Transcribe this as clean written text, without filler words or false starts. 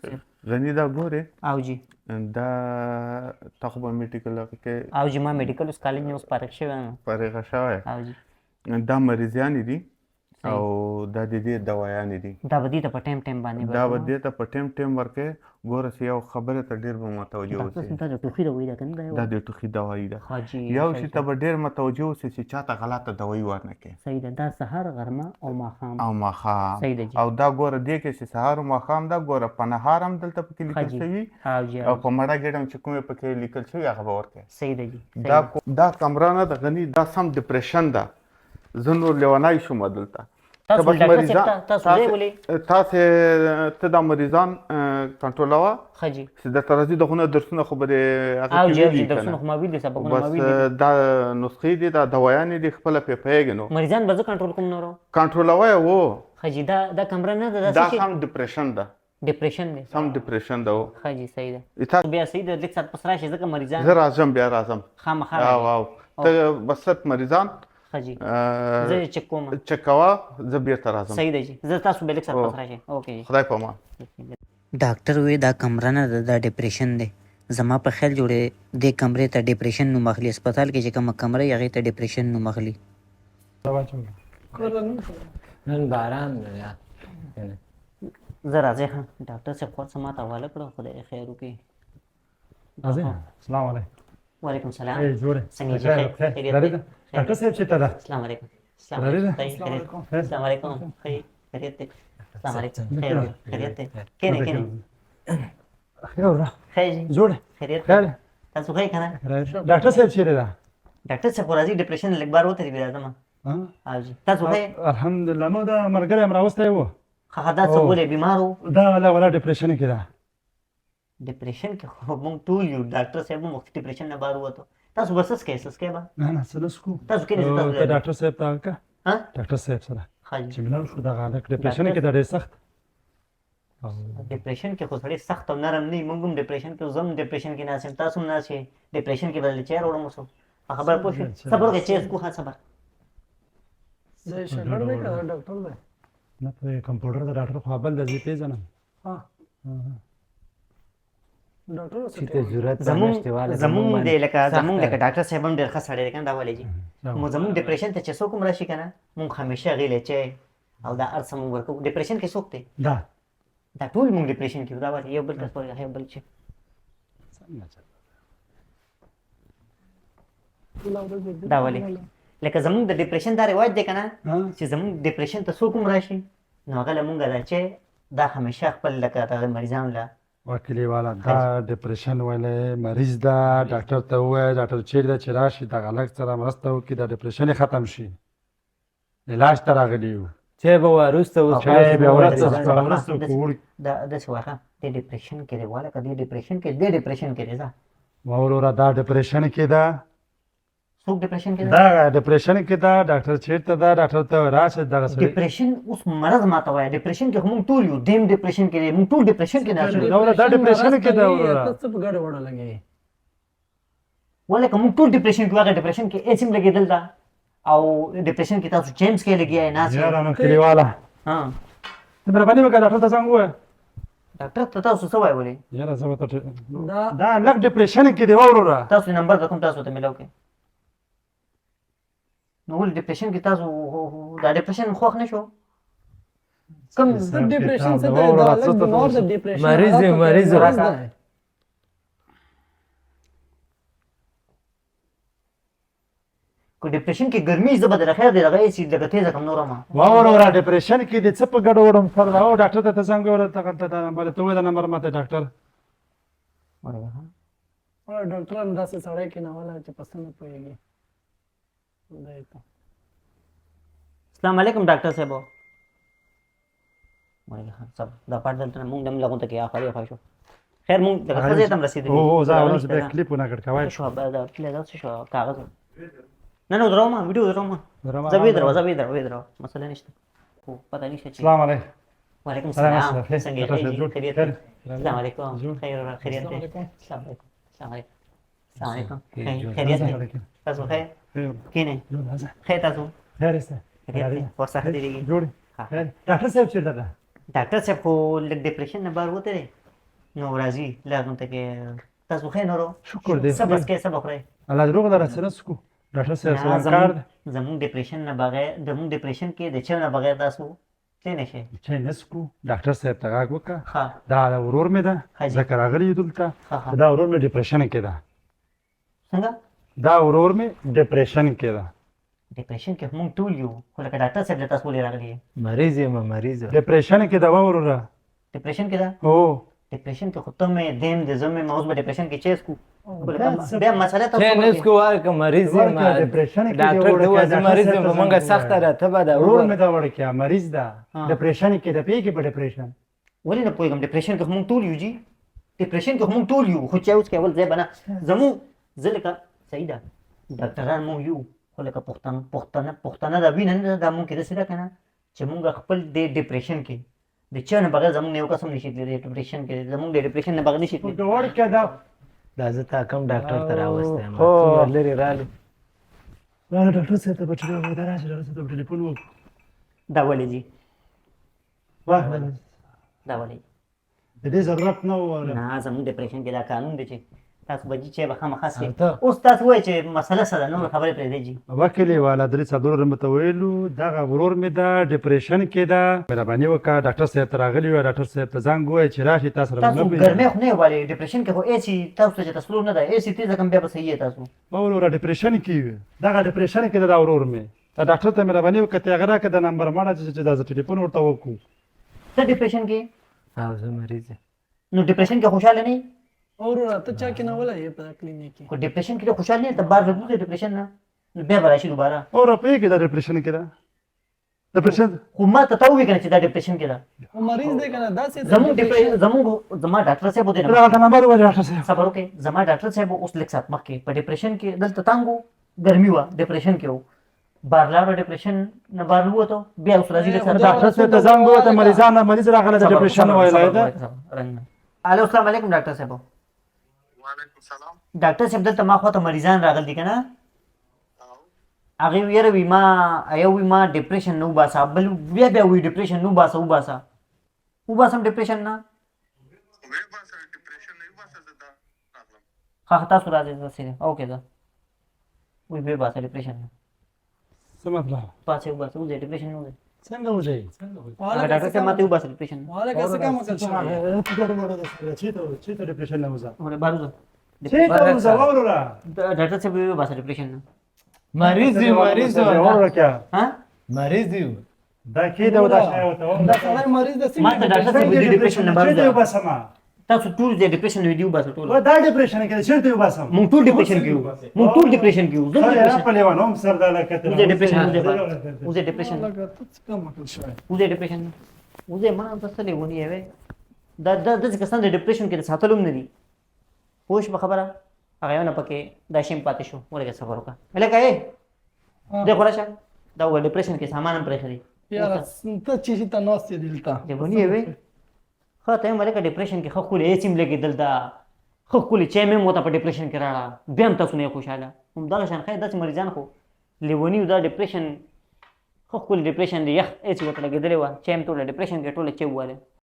صاحب. غني دا ګورې؟ او جی. دا تا خو به میډیکل هغه کې؟ او جی، ما میډیکل اوس کالج نه اوس فارغ شوی یم. فارغه شوی؟ او جی. دا مریضیانې دي او دا د دې دوایانې دي. دا به دې ته په ټایم ټایم باندې دا به دې ته په ټایم ټایم ورکې. ګوره چې یو خبرې ته ډېر به متوجه ډاکټر اوسې. صاحب، دا د ټوخي دوايي ده که نه؟ دا د ټوخي دوايي ده. ها جی. یو شي ته به ډېر متوجه اوسې چې چاته غلطه دوايي ورنه کړې. صحیح ده. دا سهار، غرمه او ماښام. او ماښام. صحیح ده جی. او دا ګوره، دې کې چې سهار او ماښام دا ګوره، په نهار هم دلته پکې لیکل شوي او جی. او په مړه ګېډه هم چې کومې پکې لیکل شوي، هغه به ورکړې. صحیح ده جی. دا دا کمره نه ده غني، دا سم ډپریشن ده. زه نور لیونی شوم دلته. تاسو ته بس ډاکټر صاحب مریضان تاسو ځای ولې؟ تاسې ته دا مریضان کنټرولوه ښه جی. چې درته راځي، دغونه درسونه خو به دې هغه او کې جی، او جی. ویلي که درسونه نه؟ خو ما ویلي، سبقونه ما بس ویلي دي. دا نسخې دي، دا دوایانې دي، خپله پرې پوهېږې نو. مریضان به زه کنټرول کوم نورو؟ کنټرولوه یې و. ښه جی. دا دا کمره نه ده، دا دا څه شي؟ سم ډپریشن ده. ډپریشن دی. سم ډپریشن ده و. ښه جی، صحیح ده. تا بیا صحیح ده، لږ ساعت پس راشي ځکه مریضان. زه راځم، بیا راځم. خامخا او راځي. او ته بس صرف مریضان ښه جی، زه یې چک کوم. چک کوه، زه بیرته راځم. صحیح ده جی، زه تاسو به لږ ساعت پس راشي. اوکې جی. خدای په امان. ډاکټر وی دا کمره نه ده، دا ډپریشن دی. زما په خیال جوړې دې کمرې ته ډپریشن نوم اخلي. هسپتال کې چې کومه کمره وي، هغې ته ډپریشن نوم اخلي. نن باران دی یا. زه راځې. ښه ډاکټر صاحب خو څه ماته حواله کړه، خدای یې خیر وکړي. راځئ، السلام علیکم. وعلیکم سلام. ای جوړې؟ څنګه یې؟ خیر، خیر، خیر. خیریت لرې دی؟ ده ډاکټر صاحب چېرته ده؟ السلام علیکم. السلام لرې ده؟ علیکم. خیر، خیریت. السلام علیکم. خیر، خیریت دی. السلام علیکم. خیر، خیریت دی. کښېنئ، کښېنئ. خیر وروره. خیر جی. جوړې؟ خیریت دی. خیر. تاسو ښه یې که نه؟ ډاکټر صاحب چېرې ده؟ ډاکټر صاحب خو راځي، ډپریشن لږ بار وتري، بیا راځم. ها؟ او جی، تاسو ښه یې؟ الحمدلله. مو دا ملګری هم راوستی و. ښه، دا څه ولې بیمار و؟ دا لا ولا ډپریشن کې ده. ډپریشن کې خو موږ ټول یو. ډاکټر صاحب هم وختي ډپریشن نه بار ووتو. تاسو به څه څکئ؟ څه څکئ به؟ نه نه، څه نه څکو. تاسو کښېنئ، زه تاسو ته ډاکټر صاحب ته هغه که ها؟ ډاکټر صاحب سره ښه جي. چې ملاو شو، دغه هلک ډپریشن کې ده ډېر سخت. ډپریشن کې خو سړی سخت او نرم نه وي. موږ هم ډپریشن کې، زه هم ډپریشن کې ناست یم، تاسو هم ناست یئ ډپریشن کې. به له چای راوړم اوس؟ په خبره پوه شوې؟ صبر وکړئ، چای څکو. ښه، صبر. زه شاګرد دی که ډاکټر دی؟ نه پوهېږم، کمپیوټر د ډاکټر خو بل دی، زه یې پېژنم. ها، ډاکټر چې ته ضرورت زمونږ نشته والا. زمونږ دی لکه زمونږ لکه ډاکټر صاحب هم ډېر ښه سړی دی که نه؟ دا ولې جي مو زمونږ ډپریشن ته چې څوک هم راشي که نه، مونږ همیشه هغې له چای او دا هر څه مونږ ورکوو. ډپریشن کې څوک دی؟ دا دا ټول مونږ ډپریشن کې یو. دا ولې یو بل کس پورې یو بل چې څنګه چل؟ دا ولې لکه زمونږ د ډپریشن دا رواج دی که نه؟ ها؟ چې زمونږ ډپریشن ته څوک هم راشي، نو هغه له مونږ دا چای دا همیشه خپل لکه دغه مریضانو له وا کلیواله، دا ډپریشن ولې مریض ده. ډاکټر ته ووایه ډاکټر چیرې ده چې راشي، دغه هلک سره مرسته وکړي، دا ډپریشن یې ختم شي. علاج ته راغلي یو. چای به وروسته اوس. چای بیا وروسته. صبر، وروسته کوړ. دا داسې وایه، دې ډپریشن کې دی والکه، دې ډپریشن کې، دې ډپریشن کې دی ځه. وا وروره، دا ډپریشن کې ده. څوک ډپریشن کې دی؟ دا ډپریشن کې ده. ډاکټر چیرته ده؟ ډاکټر ته راشه دغه سړی. ډپریشن اوس مرض ماته وایه. ډپریشن کې خو مونږ ټول یو، دیم ډپریشن کې دی، مونږ ټول ډپریشن کې ناست یو. دا وروره، دا ډپریشن کې ده وروره. ته څه په ګډه وډه لګې؟ ولکه مونږ ټول ډپریشن کې، هغه ډپریشن کې ایس هم لګېدل ده او ډپریشن کې تاسو جیمز کې لګیا یې ناست یې. یاره نو کلیواله، ها. ته مهرباني وکړه، ډاکټر ته زنګ ووایه. ډاکټر ته تاسو څه وایي ولې؟ یاره زه به ته دا دا لږ ډپریشن کې دی وروره. تاسو نمبر د کوم تاسو ته ملاو کې نو ولې ډپریشن کې تاسو دا ډپریشن خوښ نه شو کوم؟ د ډیپریشن څه دی؟ دا لږ بیمار د ډیپریشن مریض دی، حالاتو کې مریض دی. مریض دی. که ډپریشن کې ګرمي، زه به د خیر دی دغه ایسي لږه تیزه کم نوره ما. وا وروره، ډپریشن کې دې څه په ګډو وړم سر دا. او ډاکټر ته ته زنګ ووایه، ته ته دا نمبر ته ووایه، دا نمبر ماته ډاکټر. وروره، ډاکټر هم داسې سړی کېنولی چې په څه نه پوهېږي خدای ته. السلام علیکم ډاکټر صاحب. وعلیکم سلام. دا پټ دلته مونږ دم لغون ته کې اخر یو شو. خیر، مونږ دغه ښځې ته هم رسېدلي. او او زه دا ورځ نشته بیا ده. کلیپونه کټ کوی. څه شو دا تللی؟ دا څه شو کاغذ؟ نه نه، ودروه ما ویډیو، ودروه ما. دروه. زه ویدروه، زه ویدروه، ویدروه، مسله نشته. خو پته نشته چې السلام علیکم. وعلیکم سلام. السلام. خیر. څنګه یې؟ ډاکټر صاحب، خیر جوړ؟ خیریت خیر. دی؟ السلام علیکم. جوړ. خیر خیریت السلام دی. علیکم. السلام علیکم، السلام علیکم، السلام علیکم. خیر، خیر جوړ. خیریت السلام دی. علیکم. تاسو خیر؟ خیر. کینې. جوړ راځه. خیر، تاسو خیر است. خیریت دی؟ ورڅخه تېرېږي. جوړ. ښه. خیر. ډاکټر صاحب چیرته ده؟ ډاکټر صاحب خو لږ ډپریشن نه بار وتی دی. نو راځي لږ ته کې تاسو ښه نورو؟ شکر دی. څه بس کې څه به خورئ؟ الله دې روغ لره. څه نه څکو، ډاکټر صاحب نه، سره کار دی. زمونږ ډیپریشن نه بغیر، زمونږ ډیپریشن کې د چای نه بغیر تاسو تللی نه شئ. چای نه څکو، ډاکټر صاحب ته غږ وکړه. ښه. دا ورور مې ده، ښه جي. ځکه راغلی یو دلته. ښه ښه. دا ورور مې ډیپریشن کې ده. څنګه؟ دا ورور مې ډیپریشن کې ده. ډیپریشن کې مونږ ټول یو، خو لکه ډاکټر صاحب له تاسو ولې راغلی یې؟ مریض یم، مریض. ډیپریشن کې ده وروره. ډیپریشن کې ده؟ هو. ډیپریشن کې خو ته مې دیم د زه مې اوس به ډیپریشن کې چای څکو، خو لکه بیا مسله تاسو چای نه وکړئ. څکو، ورکه مریض یم. ورکه ډیپریشن کې دی. ډاکټر ته وړکه، ووایه زه ډاکټر مریض صاحب یم، ته په مونږه زنګ سخته ووایه. ده تبه ده. ورور مې دا وړکیا مریض ده، ها. ډیپریشن کې ده، پیږي په ډیپریشن. ولې نه پوهېږم، ډیپریشن کې خو مونږ ټول یو جي، ډیپریشن کې خو مونږ ټول یو، خو چای اوس کې اول ځای به نه زمونږ. زه لکه صحیح ده، ډاکټران مونږ یو، خو لکه پښتانه دا وینه نه ده، دا مونږ کې داسې ده که نه چې مونږ خپل دې ډیپریشن کې د چا نه بغیر زمونږ نه یو کس هم نشي تللی. ډیپریشن کې زمونږ د ډیپریشن نه بغیر نشي تللی. وړکیا دا دا زه تا کوم ډاکټر ته راوستی یم؟ هو. څومره لرې رالې. دا ډاکټر صاحب ته به چې دا راشي، ډاکټر صاحب ته به ټلیفون وکړو. دا ولې جي؟ واه. دا ولې؟ د دې ضرورت نه و. نه، زمونږ ډیپریشن کې دا قانون دی چې تاسو به جي چای به خامخا څښئ. او ته؟ اوس تاسو وایئ چې مسله څه ده، نور خبرې پرېږدئ جي. وکیلې والا درې څلور مې ته ویلو، دغه ورور مې ده ډیپریشن کې ده، مهرباني وکړه ډاکټر صاحب ته راغلی وای، ډاکټر صاحب ته زنګ ووایه چې راشي تاسو سره. تاسو ګرمۍ خو نه والي، ډیپریشن کې خو اے سي تاسو ته چې تاسو نه ده، اے سي تیزه کم بیا به صحیح یې تاسو. وروره ډیپریشن کې وي، دغه ډیپریشن کې ده دا ورور مې. ته ډاکټر ته مهرباني وکړه، ته هغه راکړه د نمبر ماړه چې دا زه ټلیفون ورته وکړو. ته ډیپریشن کې؟ او زه مریض یم. نو ډیپریشن کې خوشاله نه یې؟ وروره ته چا کېنولی یې په دا کلینیک کې؟ خو ډیپریشن کې ته خوشاله نه یې، ته بار وځې ډیپریشن نه، نو بیا به راشي دوباره. وروره پوهېږې دا ډیپریشن کې ده، ډیپریشن. خو ما ته تا وویل که نه چې دا ډیپریشن کې ده. خو مریض دی که نه داسې د زمونږ ډیپریشن زمونږ زما ډاکټر صاحب دی. ته هغه نمبر ووایه ډاکټر صاحب. صبر وکړئ، زما ډاکټر صاحب اوس لږ ساعت مخکې په ډیپریشن کې دلته تنګ و، ګرمي وه، ډیپریشن کې و، بار لاړو، ډیپریشن نه بار ووتو، بیا اوس راځي لږ ساعت. ډاکټر صاحب ته زنګ ووایه، ته مریضان مریض راغلی د ډیپریشن ویلی ده. الو، السلام علیکم ډاکټر صاحب. وعلیکم سلام. ډاکټر صاحب دلته ما خواته مریضان راغلي دي که نه، هغې ویره وي ما یو وي ما ډیپریشن نه وباسه، بل بیا بیا وي ډیپریشن نه وباسه، وباسه وباسم ډیپریشن نه. وی باسه ډیپریشن نه وباسه، زه دا راغلم. ښه ښه، تاسو راځئ، زه صحیح ده، اوکې. ده وی بیا باسه ډیپریشن نه. څه مطلب؟ پاڅې وباسه، وځئ ډیپریشن نه وځئ. څنګه وځئ؟ هغه ډاکټر صاحب ماته وباسه ډیپریشن نه. وهلکه څه کم عقل شوی چېرته ډیپریشن نه وځه؟ ولې بار وځه. چېرته وځه وروره؟ ډاکټر صاحب وی وباسه ډیپریشن نه. مریض یو، مریض یو. وروره کیا ها. مریض یو. دا کېده او دا شی ورته دا سړی مریض دی. ما ته ډاکټر صاحب وی ډیپریشن نه بار چېرته وځه. وباسم؟ تاسو ټول د ډیپریشن نه دی وباسه ټول. دا ډیپریشن کې چېرته وباسم؟ مونږ ټول ډیپریشن کې یو، مونږ ټول ډیپریشن کې یو. زه سر یې ډیپریشن په لیوانو هم سر دا لکه ته. وځه ډیپریشن وځه بار وځه ډیپریشن. وهلکه ته څه کم عقل شوی؟ وځه ډیپریشن وځه. ما ته څه لیونی یې وې؟ دا دا داسې کسان د ډیپریشن کې د ساتلو هم نه دي. پوه شو په خبره؟ هغه یو نه پکې دا شی هم پاتې شو. ولګه صبر وکړه لکه ای دی خو راشه، دا وګوره ډیپریشن کې سامان هم پرېښی دی. یاره ته چې شي ته ناست یې دلته. لیونی یې وې؟ ښه ته یم لکه ډیپریشن کې ښه ښکلې ایسي هم لګېدل ده، ښه ښکلې چای مې هم ورته په ډیپریشن کې راړه، بیا هم تاسو نه یې خوشحاله. همدغه شان ښایي داسې مریضان خو لیوني وو، دا ډیپریشن ښه ښکلې ډیپریشن دی، یخ ایسي ورته لګېدلې وه، چای هم ټوله ډیپریشن کې ټوله چای وواله.